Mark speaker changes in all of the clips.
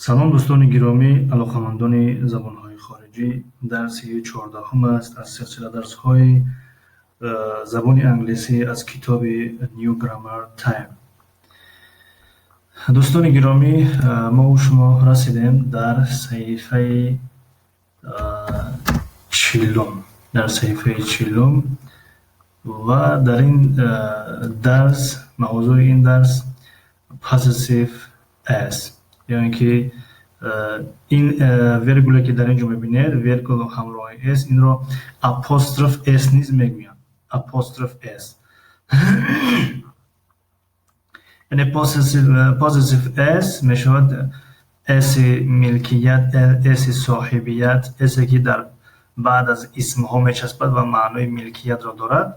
Speaker 1: Салом, дӯстони гиромӣ, алоқамандони забонҳои хориҷӣ. Дарси 14-ум аст аз силсила дарсҳои забони англисӣ аз китоби New Grammar Time. Дӯстони гиромӣ, мову шумо расидем дар саҳифаи 40-ум, дар саҳифаи 40-ум, ва дар ин дарс мавзӯи ин дарс possessive s, ё ин ки ин вергуле, ки дар ин ҷо мебинед, вергул ҳамроҳи s, инро apostrophe s низ мегӯянд. Apostrophe s, яъне possessive s мешавад s милкият, s соҳибият, s ки дар баъд аз исмҳо мечаспад ва маънои милкиятро дорад,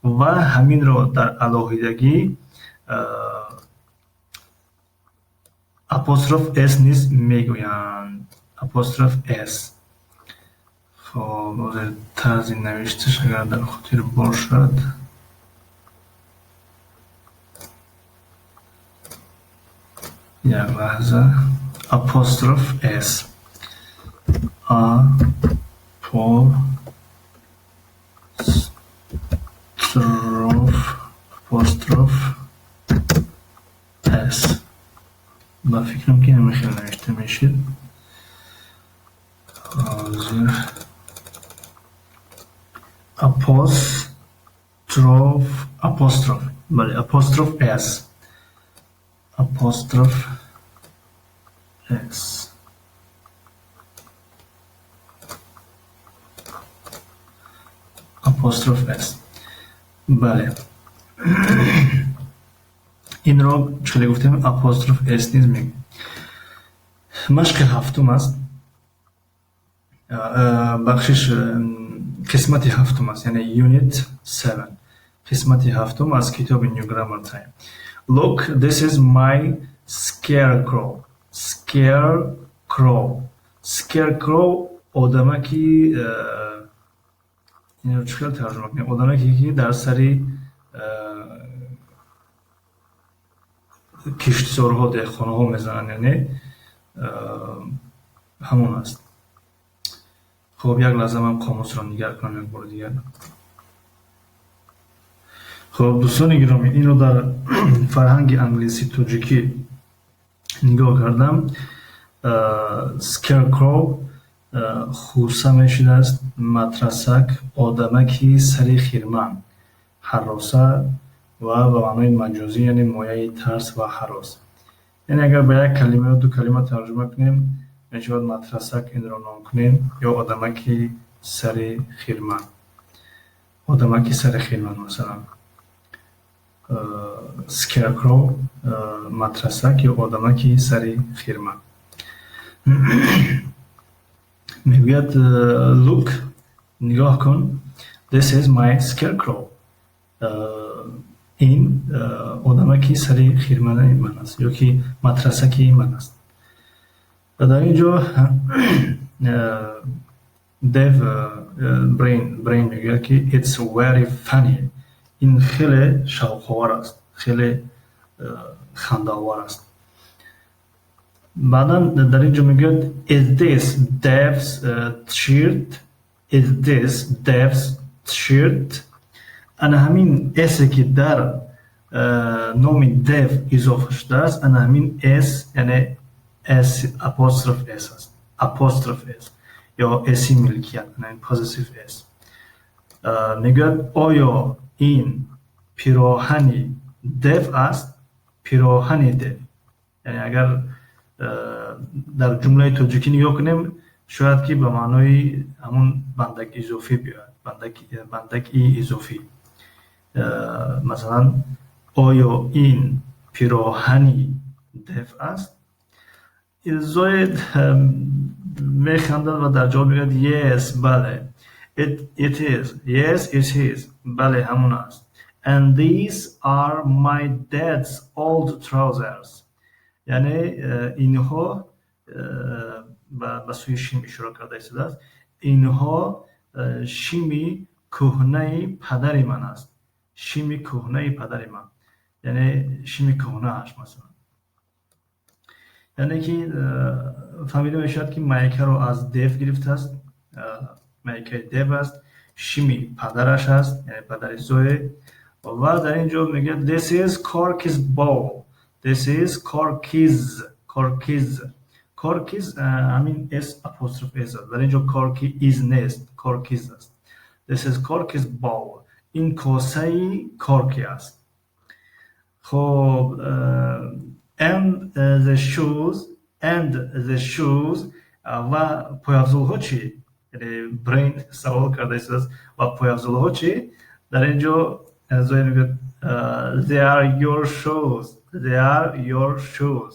Speaker 1: ва ҳаминро дар алоҳидагӣ apostrophe s низ мегӯянд. Apostrophe s. Хоб, тарзи навишташ агар дар хотир бошад, як лаҳза. Apostrophe s, apostrophe, apostrophe s. Ба фикрам, ки ҳамин хел навишта мешид. Ҳозир, apostrophe, apostrophe, бале, apostrophe s, apostrophe s, apostrophe s. Бале, инро чӣ гуфтем, apostrophe s низ мегӯем. Машқи ҳафтум аст, бахшиш, қисмати ҳафтум аст, яъне unit 7, қисмати ҳафтум аз китоби New Grammar Time. Look, this is my scarecrow. Scarecrow, scarecrow, одамаки, инро чӣ хел тарҷума кунем, одамаке, ки дар сари киштзорҳо, деҳқонҳо мезананд, яъне ҳамон аст. Хоб, як лаҳза, ман қомусро нигар кунам як бори дигар. Хоб, дӯстони гиромӣ, инро дар фарҳанги англисӣ тоҷикӣ нигоҳ кардам. Scarecrow хуса мешудааст, матрасак, одамаки сари хирман, ҳарроса ва ба маънои маҷозӣ, яъне мояи тарс ва ҳарос. Яъне агар ба як калима ё ду калима тарҷума кунем, мешавад матрасак инро ном кунем ё одамаки сари хирман. Одамаки сари хирман, масалан, scarecrow, матрасак ё одамаки сари хирман. Мегӯяд: look, нигоҳ кун, this is my scarecrow, ин одамаки сари хирманаи ман аст ё ки матрасаки ман аст. Ва дар ин ҷо Дев, Брейн мегӯяд, ки it's very funny, ин хеле шавқовар аст, хеле хандаовар аст. Баъдан дар ин ҷо мегӯяд: is this Dev's shirt? Is this Dev's shirt? Ана ҳамин s е, ки дар номи Дев изофа шудааст, ана ҳамин s, яъне s, apostrophe s аст. Apostrophe s ё s милкият, possessive s. Мегӯяд: оё ин пироҳани Дев аст? Пироҳани Дев, яъне агар дар ҷумлаи тоҷикӣ нигоҳ кунем, шояд ки ба маънои ҳамун бандаки изофӣ биёяд, бандаки изофӣ. Масалан, оё ин пироҳани Дев аст? Зоид механдад ва дар ҷавоб мегӯяд: yes, бале, it is, yes, it is, бале, ҳамон аст. And these are my dad's old trousers. Яъне инҳо, ба сӯи шим ишора карда истодааст, инҳо шими кӯҳнаи падари ман аст. Шими кӯҳнаи падари ман, яъне шими кӯҳнааш, масалан. Яъне ки фаҳмида мешавад, ки майкаро аз Дев гирифтааст, майкаи Дев аст, шими падараш аст, яъне падари Зое. Ва дар ин ҷо мегӯяд: "This is Corky's bowl." This is Corky's, Corky's, Corky's. Ҳамин s apostrophe s аст дар ин ҷо. Corky is нест, Corky's аст. This is Corky's bowl. Ин косаи Корки аст. Хоб, and the shoes, and the shoes. Ва пойафзолҳо чӣ? Яъне Брейн савол карда истодааст: ва пойафзолҳо чӣ? Дар ин ҷо Зоя мегӯяд: "They are your shoes, they are your shoes."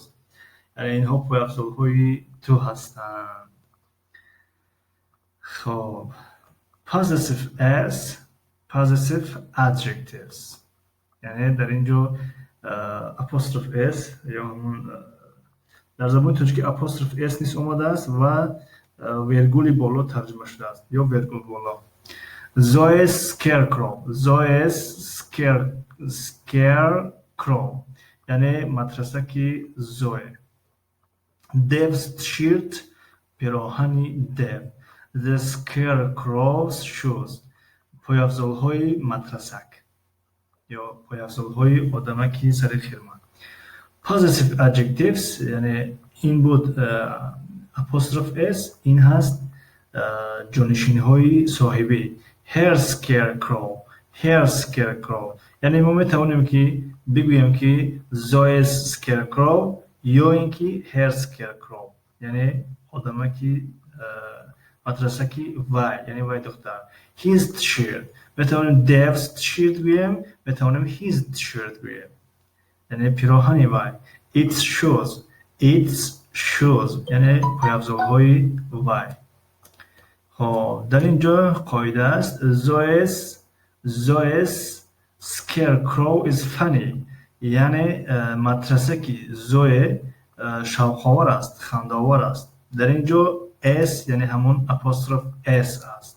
Speaker 1: Яъне инҳо пойафзолҳои ту ҳастанд. Хоб, possessive s, possessive adjectives, яъне дар ин ҷо apostrophe s ё ҳамон дар забони тоҷикӣ apostrophe s низ омадааст ва вергули боло тарҷума шудааст ё вергул боло. Zoe's scarecrow, Zoe's scarecrow, яъне матрасаки Зое. Dev's shirt, пироҳани Дев. The scarecrow's shoes, пойафзолҳои матрасак ё пойафзолҳои одамаки сари хирман. Possessive adjectives, яъне ин буд apostrophe s, ин ҳаст ҷонишинҳои соҳибӣ. Her scarecrow, her scarecrow, яъне мо метавонем ки бигӯем ки Zoe's scarecrow ё ин ки her scarecrow, яъне одамаки матрасаки вай, яъне вай духтар. His shirt, метавонем Dev's shirt гӯем, метавонем his shirt гӯем, яъне пироҳани вай. Its shoes, its shoes, яъне пойафзолҳои вай. Хоб, дар ин ҷо қоида аст. Zoe's scarecrow is funny, яъне матрасаки Зое шавқовар аст, хандаовар аст. Дар ин ҷо s, яъне ҳамон apostrophe s аст,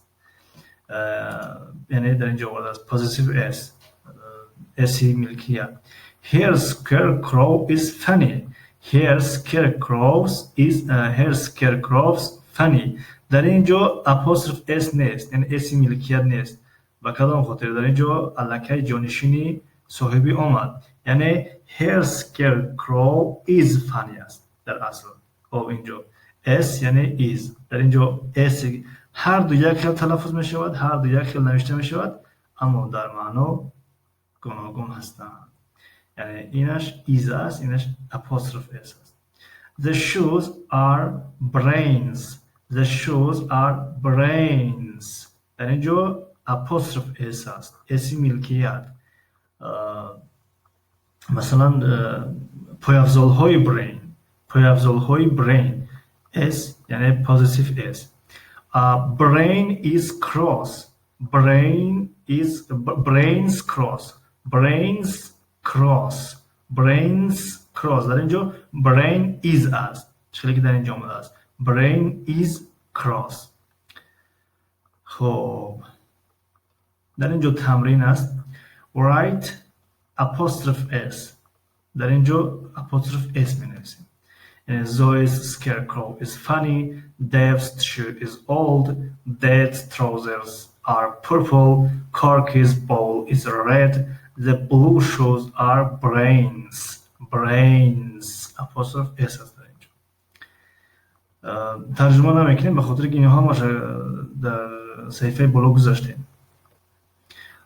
Speaker 1: яъне дар ин ҷо овардааст possessive s, s-и милкият. Her scarecrow is funny, her scarecrows is her scarecrow's funny. Дар ин ҷо apostrophe s нест, яъне s-и милкият нест. Ба кадом хотир? Дар ин ҷо аллакай ҷонишини соҳибӣ омад, яъне her scarecrow is funny аст дар асл. Хоб, ин ҷо s яъне is. Дар ин ҷо s ҳарду як хел талаффуз мешавад, ҳарду як хел навишта мешавад, аммо дар маъно гуногун ҳастанд. Яъне инаш is аст, инаш apostrophe s аст. The shoes are Brain's, the shoes are Brain's. Дар ин ҷо apostrophe s аст, s-и милкият. Масалан, пойафзолҳои Брейн, пойафзолҳои Брейн. S яъне possessive s. Brain is cross, brain is Brain's cross, Brain's cross, Brain's cross. Дар ин ҷо Brain is аст, чизе ки дар ин ҷо омадааст: Brain is cross. Хоб, дар ин ҷо тамрин аст. Write apostrophe s. Дар ин ҷо apostrophe s менависем. Zoe's scarecrow is funny, Dev's shirt is old, Dad's trousers are purple, Corky's bowl is red, the blue shoes are Brain's. Brain's apostrophe s аст дар инҷо. Тарҷума намекунем, ба хотире ки инҳо ҳамаша дар саҳифаи боло гузаштем.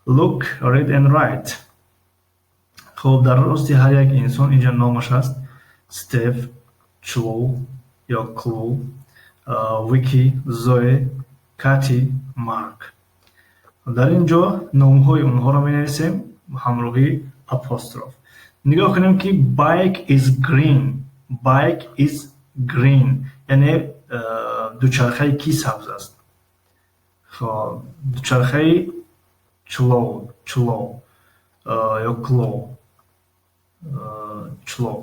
Speaker 1: Look, read and write. Хоб, дар рости ҳар як инсон инҷа номаш аст: Стев, Члоу ё Клоу, Вики, Зое, Кати, Марк. Дар ин ҷо номҳои онҳоро менависем ҳамроҳи апостроф. Нигоҳ кунем ки bike is green, bike is green, яъне дучархаи кӣ сабз аст? Хоб, дучархаи Члоу, Члоу ё Клоу, Члоу.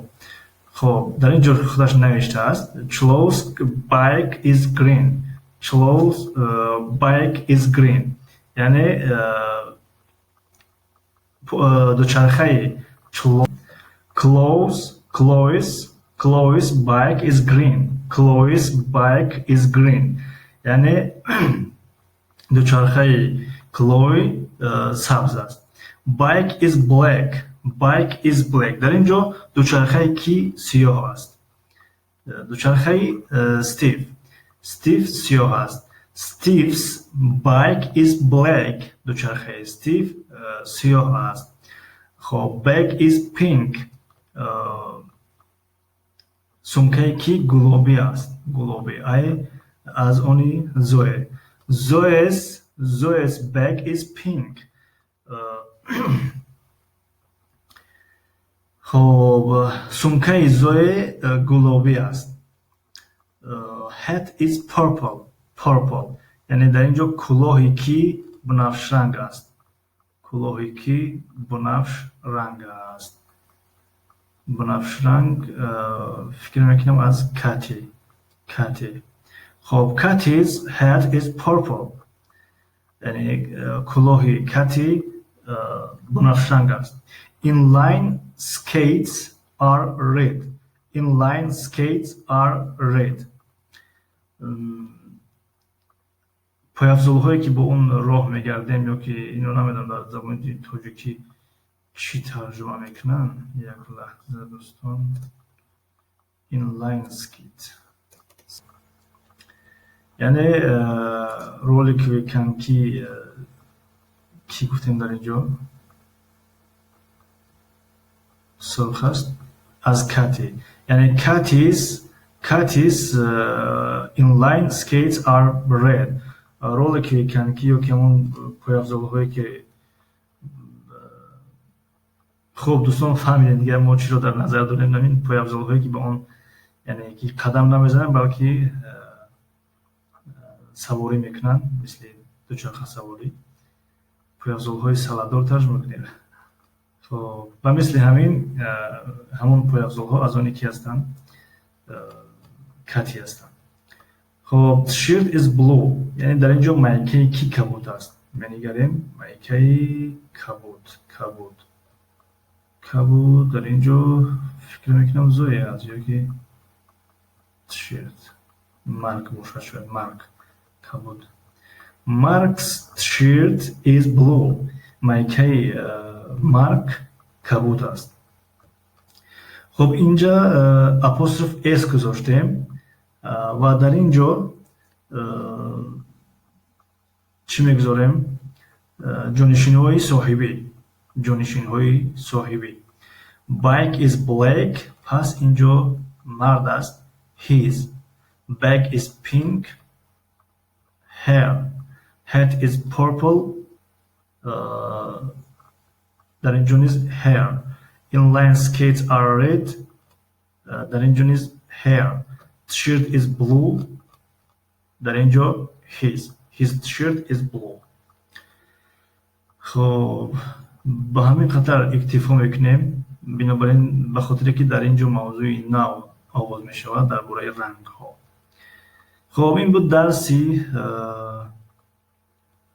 Speaker 1: Хоб, дар ин ҷо худаш навиштааст: Chloe's bike is green, Chloe's bike is green, яъне дучархаи Chloe's, Chloe's. Chloe's bike is green. Chloe's bike is green. Яъне дучархаи Клои сабз аст. Bike is black. Bike is black. Дар ин ҷо дучархаи кӣ сиёҳ аст? Дучархаи Стив. Стив сиёҳ аст. Steve's bike is black. Дучархаи Стив сиёҳ аст. Хоб, bag is pink. Сумкаи кӣ гулобӣ аст? Гулобӣ. Ай аз они Зое. Zoe's bag is pink. Хоб, сумкаи Зое гулобӣ аст. Hat is purple. Purple. Яъне дар ин ҷо кулоҳи кӣ бунафшранг аст? Кулоҳи кӣ бунафшранг аст? Бунафшранг, фикр мекунам, аз Кати. Кати. Хоб, Kathy's hat is purple. Яъне кулоҳи Кати бунафшранг аст. Inline skates are red. Inline skates are red. Пойафзолҳое, ки бо он роҳ мегардем, ё ки инро намедонам, дар забони тоҷикӣ чӣ тарҷума мекунанд. Як лаҳза, дӯстон. Inline skate, яъне роликовые коньки. Кӣ гуфтем, дар ин ҷо сурх аст? Аз Кати. Яъне Kathy's inline skates are red. Роликовые коньки ё ки ҳамон пойафзолҳое, ки, хуб, дӯстон, фаҳмидем дигар, мо чиро дар назар дорем. Ҳамин пойафзолҳое, ки ба он, яъне ки қадам намезананд, балки саворӣ мекунанд, мисли дучархасаворӣ. Пойафзолҳои салатдор тарҷума кунем. Хоб, ба мисли ҳамин, ҳамон пойафзолҳо аз оне ки ҳастанд? Кати ҳастанд. Хоб, shirt is blue. Яъне дар ин ҷо майкаи кӣ кабуд аст? Менигарем, майкаи кабуд, кабуд, кабуд. Дар ин ҷо фикр мекунам, Зоя аст ё ки shirt Марк бошад шояд. Марк кабуд. Mark's shirt is blue. Майкаи Марк кабуд аст. Хуб, инҷа апостроф s гузоштем ва дар ин ҷо чӣ мегузорем? Ҷонишинҳои соҳибӣ, ҷонишинҳои соҳибӣ. Bike is black. Пас ин ҷо мард аст, his. Bag is pink, her. Hat is purple, дар ин ҷо низ her. Inline skates are red, дар ин ҷо низ her. Shirt is blue, дар ин ҷо his. His shirt is blue. Хоб, ба ҳамин қадар иктифо мекунем. Бинобар ин, ба хотире ки дар ин ҷо мавзӯи нав оғоз мешавад дар бораи рангҳо. Хоб, ин буд дарси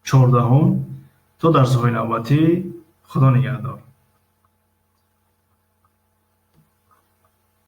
Speaker 1: 14-ум. То дарсҳои навбатӣ, Худо нигаҳдор.